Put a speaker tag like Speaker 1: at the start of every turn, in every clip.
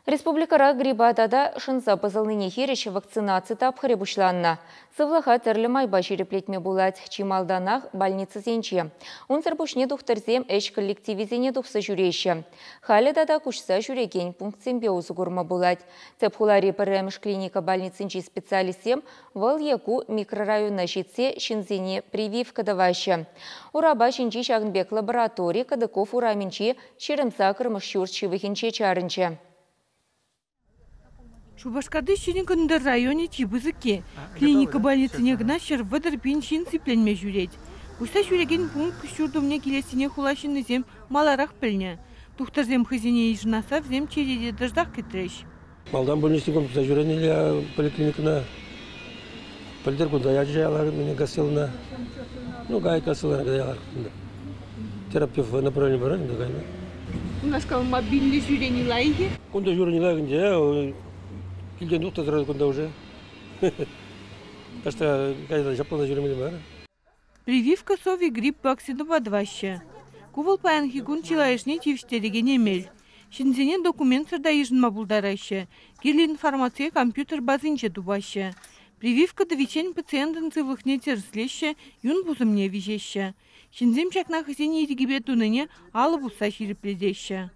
Speaker 1: Республикӑра грипа тата шӑнса пӑсӑлнине хирӗҫ вакцинаци тапхӑрӗ пуҫланнӑ. Сывлӑха тӗрлӗ майпа ҫирӗплетме пулать. Чи малтанах больницӑсенче. Унсӑр пуҫне тухтӑрсем ӗҫ коллективӗсене тухса ҫӳреҫҫӗ. Халӗ тата куҫса ҫӳрекен пунктсемпе усӑ курма пулать. Тӗп хулари пӗрремӗш клиника больницинчи специалистсем вӑл е ку микрорайона ҫитсе ҫынсене прививка тӑваҫҫӗ. Урапа ҫинчи ҫакӑн пек лаборатори Кадыков урамӗнчи 28-мӗш ҫурт ҫывӑхӗнче чарӑнчӗ.
Speaker 2: Шупашкарти Ҫӗнӗ Кӑнтӑр районӗ чи пысӑкки. Клиника больницине кӑна 130 пин ҫын сипленме ҫӳрет. Куҫса ҫӳрекен пункт ҫурт умне килессине хула ҫыннисем маларах пӗлнӗ. Тухтӑрсем хӑйсене йышӑнасса вӗсем черете тӑрсах кӗтрӗҫ.
Speaker 3: Малтан больницӑ кунта ҫӳренӗ поликлиникӑна. Пӗлтӗр кунта ячӗ ялар, гасилна. Ну, гай гасилна ялар. Терапевт направление парать, да кайнӑ.
Speaker 2: Унашкал мобильлӗ ҫӳрени лайӑх-и?
Speaker 3: Кунта ҫӳрени лайӑх ӗнтӗ. Килтен тухтӑр сразу кунта уже. Таҫта кайса ҫаплана ҫӳремелле мар.
Speaker 2: Прививка сови грипп вакцинӑпа тӑваҫҫӗ. Ку вӑл паянхи кун чылайӑшне тивӗҫтерекен эмел. Ҫынсене документсӑр та йышӑнма пултараҫҫӗ. Кирлӗ информацие компьютер базинче тупаҫҫӗ. Прививка тӑвиччен пациентӑн сывлӑхне тӗрӗслеҫҫӗ, юн пусӑмне виҫеҫҫӗ. Ҫынсем ҫакна хӑйсен ирӗкӗпе тунине алӑ пусса ҫирӗплетеҫҫӗ.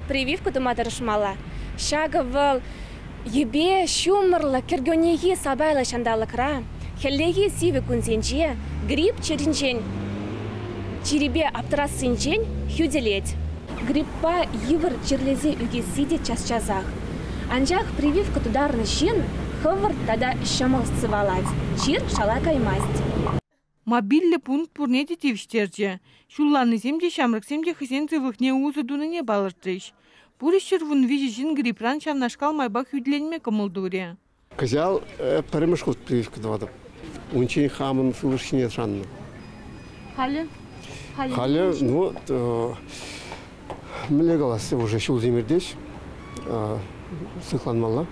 Speaker 4: Прививка тума тӑрӑшмалла. Ҫакӑ вӑл йӗпе, ҫумӑрлӑ, кӗркуннехи сапайлӑ ҫанталӑкра, хӗллехи сивӗ кунсенче грипп чирӗнчен, чирӗпе аптӑрассинчен хӳтӗлет. Гриппа йывӑр чирлесе ӳкесси те час-часах. Анчах прививка тутарнӑ ҫын хӑвӑрт тата ҫӑмӑл сывалать, чир шала каймасть.
Speaker 2: Мобильлӗ пункт пурне те тивӗҫтерчӗ. Ҫулланнисем те, ҫамрӑксем те хӑйсен сывлӑхне усӑ тунине палӑртрӗҫ. Пурӗ 113 ҫын грипран ҫавнашкал майпа хӳтӗленме кӑмӑл турӗ.
Speaker 5: Кӑҫал пӗрремӗш хут прививка тӑватӑп. Унччен хамӑн сывлӑш ҫине шаннӑ.
Speaker 2: Халӗ?
Speaker 5: Халӗ, ну, мӗнле калас, уже ҫулсем иртеҫ, сыхланмалла.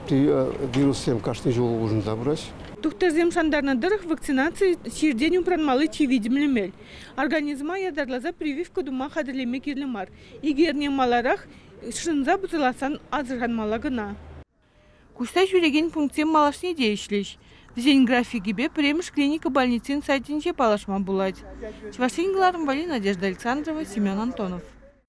Speaker 5: Вируссем кашни ҫул улшӑнса пыраҫ.
Speaker 2: Тухтӑрсем шантарнӑ тӑрӑх вакцинаци чиртен упранмалли чи витӗмлӗ мел. Организма ятарласа прививка тума хатӗрлеме кирлӗ мар. Икӗ эрне маларах шӑнса пӑсӑлассан асӑрханмалла кӑна. Куҫса ҫӳрекен пунктсем малашне те ӗҫлӗҫ. Вӗсен графикӗпе пӗрремӗш клиника больницин сайтӗнче паллашма пулать. Чӑваш Ен кӑларӑм валли Надежда Александрова, Семен Антонов.